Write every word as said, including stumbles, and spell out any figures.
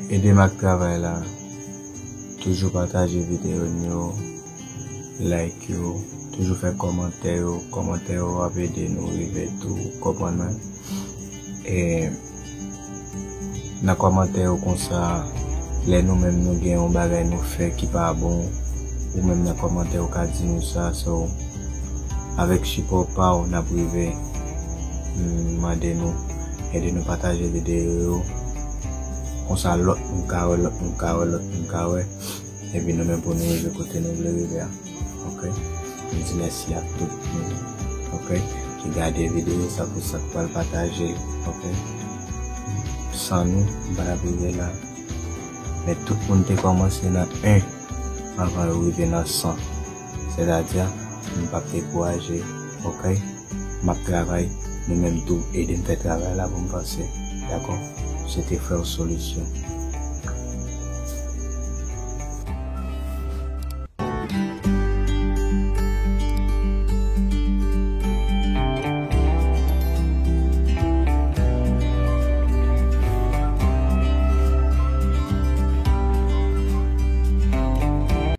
Ede m ak travay la. Toujou pataje videyo nou yo, like yo, toujou fè kòmantè yo. Kòmantè yo ap ede nou rive tou, konprann mwen. E nan kòmantè yo konsa, lè nou menm nou gen yon bagay nou fè ki pa bon, ou menm nan kòmantè yo ka di nou sa. So, avèk sipò pa w, n ap rive, mm, mande nou, ede nou pataje videyo yo. Konsa lòt moun ka wè, lòt moun ka wè, lòt moun ka wè. Epi nou menm pou nou rive kote nou vle rive a. Ok? M di mèsi ak tout moun, ok, ki gade videyo sa, pou sa k pral pataje, ok? San nou, m pa t ap rive la. Men tout moun te kòmanse nan en anvan yo rive nan san. Sètadi, m p ap dekouraje, ok? M ap travay, nou menm tou, ede m fè travay la pou m vanse, dakò? Se te Frè w Solisyon.